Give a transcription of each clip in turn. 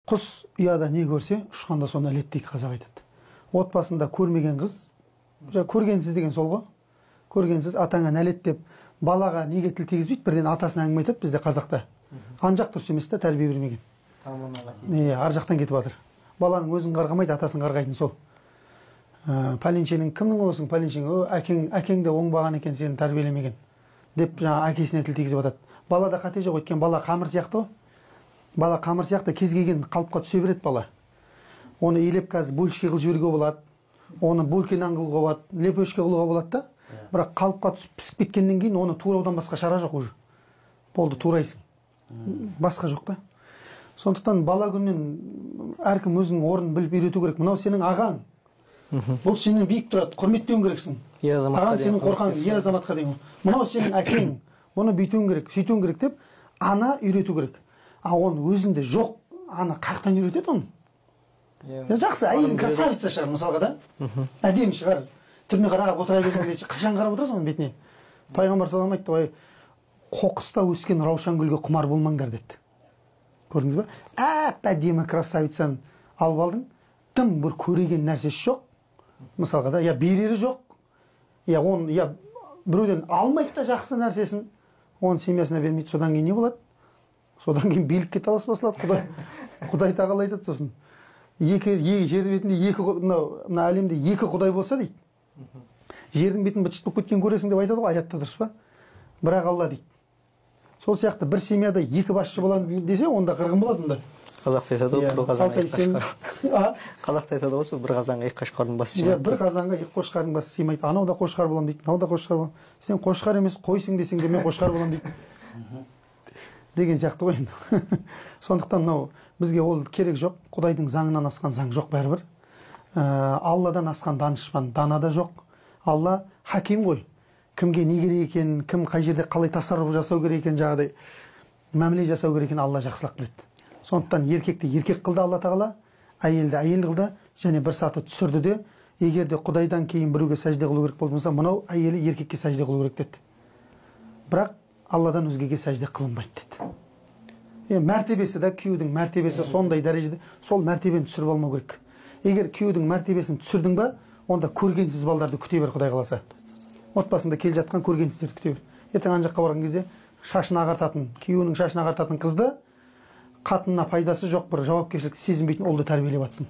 Құс ұяда не көрсе, ұшқанда соны іледі дейді, қазақ айтады. Отбасында көрмеген қыз, көргенсіз деген сол ғой. Көргенсіз атаңа нәлет деп балаға неге тіл тигізбейді, бірден атасына әңгіме айтады бізде қазақта. Ан жақ дұрыс емес та, тәрбие бермеген. Ар жақтан кетіп жатыр. Баланың өзін қарғамайды, атасын қарғайтын сол. Пәленшенің кімнің ұлысың, пәленшенің, әкең де оңбаған екен, сені тәрбиелемеген деп жаңа әкесіне тіл тигізіп жатады. Балада қате жоқ, өйткені бала қамыр сияқты ғой. Бала қамыр сияқты кез келген қалыпқа түсе береді бала. Оны елеп қазір бөлшке қылып жіберуге болады, оны бөлке нан қылуға болады, лепешке қылуға болады да. Бірақ қалыпқа түсіп пісіп кеткеннен кейін оны тураудан басқа шара жоқ уже. Болды, турайсың. Басқа жоқ та. Сондықтан бала күннен әркім өзінің орнын біліп үйрету керек. Мынау сенің ағаң. Бұл сенен биік тұрады, құрметтеуің керексің. Ағаң сенің қорқаң, ер азаматқа дейін. Мынау сенің әкең, бұны бүйтуің керек, сөйтуің керек деп ана үйрету керек. А оның өзінде жоқ, ана қаяқтан үйретеді оны? Жақсы, әйелің красавица шығар мысалға да. Әдемі шығар. Түріне қарап отыра бергің келеді. Қашан қарап отырасың оның бетіне? Пайғамбар саллаллаху алейхи вассалам айтты, қоқыста өскен раушан гүлге құмар болмаңдар деді. Көрдіңіз ба? Әп-әдемі красавицаны алып алдың, тым бір көреген нәрсесі жоқ. Мысалға да, я берері жоқ, я оны, я біреуден алмайды да жақсы нәрсесін, оның семьясына бермейді. Содан кейін не болады? Содан кейін билікке талас басылады. Құдай тағала айтады сосын. Жер бетінде екі, мына әлемде екі құдай болса дейді. Жердің бетін быт-шыт болып кеткен көресің деп айтады ғой, аятта, дұрыс па? Бірақ Алла дейді. Сол сияқты бір семьяда екі басшы болады десе, онда қырғын болады онда. Қазақта айтады ғой, бір қазанға екі қошқар. Қазақта айтады ғой, сол бір қазанға екі қошқардың басы сыймайды. Бір қазанға екі қошқардың басы сыймайды. Анау да қошқар боламын дейді, мынау да қошқар боламын. Сен қошқар емес, қойсың десең де мен қошқар боламын дейді. Деген сияқты ғой енді. Сондықтан мынау бізге ол керек жоқ. Құдайдың заңынан асқан заң жоқ бәрібір. Алладан асқан данышпан дана да жоқ. Алла хаким ғой. Кімге не керек екенін, кім қай жерде қалай тасарруф жасау керек екенін, жаңағыдай мәміле жасау керек екенін Алла жақсылап біледі. Сондықтан еркекті еркек қылды Алла тағала, әйелді әйел қылды, және бір саты түсірді де, егер де Құдайдан кейін біреуге сәжде қылу керек болса, мынау әйелі еркекке сәжде қылу керек деді. Бірақ Алладан өзгеге сәжде қылынбайды деді. Мәртебесі де, күйеудің мәртебесі сондай дәрежеде, сол мәртебені түсіріп алмау керек. Егер күйеудің мәртебесін түсірдің ба, онда көргенсіз балдарды күте бер, Құдай қаласа. Отбасында келе жатқан көргенсіздерді күте бер. Ертең ана жаққа барған кезде шашын ағартатын, күйеуінің шашын ағартатын қызды, қатынына пайдасы жоқ бір жауапкершілікті сезінбейтін ұлды тәрбиелеп жатсын.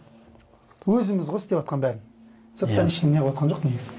Өзіміз ғой істеп жатқан бәрін. Сырттан ешкім не қылып жатқан жоқ негізі.